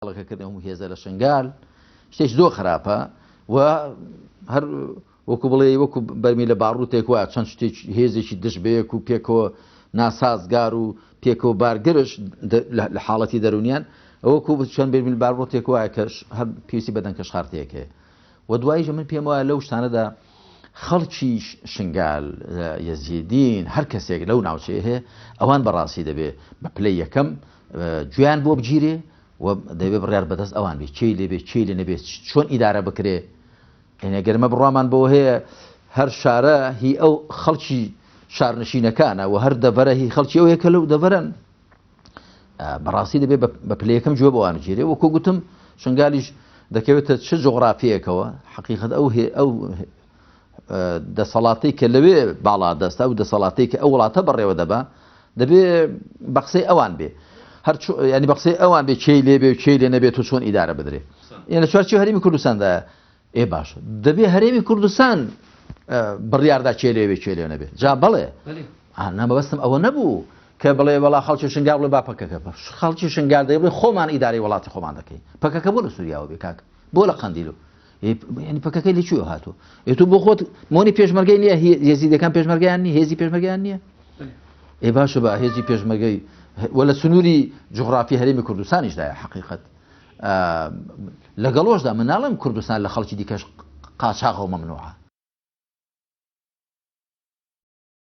کەڵەکەکردنی ئەو هێزە لە شنگال شتێکی زۆر خراپە و هەر وەکو بڵێ وەکو بەرمی لە باڕوتێک وایە چەند شتێک هێزێکی دژ بەیەک و پێکەوە ناسازگار و پێکەوە بارگرش لە حاڵەتی دەرونیان ئەوەکو چەند بەرمیل باڕوتێک وایە کە هەر پێویستی بە دەنکەشخارتێک هەیە و دواییش من پێم وایە لەو شتانەدا خەڵکی شنگال یەزیدین هەر کەسێک لەو ناوچەیە هەیە ئەوان بەڕاستی دەبێ بە پلەی یەکەم گوێیان بۆ بگیرێ و دەبێ بڕیار بەدەست ئەوان بێ کێی لێ بێ کێی لێ نەبێ چۆن ئیدارە بکرێ یعنی ئەگەر مە بڕوامان بۆ هەیە هەر شارە هی ئەو خەڵکی شارنشینەکانە و هەر دەڤەرە هی خەڵکی ئەوەیە کە لەو دەڤەرن بەڕاستی دەبێ بە پلەی یەکەم گوێ بۆ ئەوان بگیرێ وەکو گوتم شنگالیش دەکەوێتە چ جوغرافیەکەوە حقیقت ئەو ئەو دەسەڵاتی کە لەوێ باڵا دەستە ئەو دەسەڵاتی کە ئەو وڵاتە بەڕێوە دەبا دەبێ بە قسەی ئەوان بێ هەر ینی بە قسەی ئەوان بێ کێی لێ بێ و کێی لێ نەبێت و چۆن ئیدارە بدرێ یعنی چوارچێوەی هەرێمی کوردستاندا ئێ باش دەبێ هەرێمی کوردستان بڕیاردا کێ لێ بێ کێ لێ نەبێ جا بەڵێ نامەبەستم ئەوە نەبوو کە بڵێ وەڵا خەڵکی شنگال بڵێ با پەکەکە خەڵکی شنگال دەی بڵێ خۆمان ئیدارەی وڵاتی خۆمان دەکەین پەکەکە بۆ لە سووریاوە بێ کاک بۆ لە قەندیل و یعنی پەکەکەی لە کوێ هاتووە ئێ تۆ بۆ خۆت مۆنی پێشمەرگەی نییە یەزیدەکان پێشمەرگیان نیە هێزی پێشمەرگیان نییە ئێ باشە بە هێزی پێشمەرگەی وە لە سنووری جوغرافی هەرێمی کوردستانیشدایە حقیقت لەگەڵۆشدا مناڵم کوردستان لە خەڵکی دیکەش قاچاغە و مەمنوعە.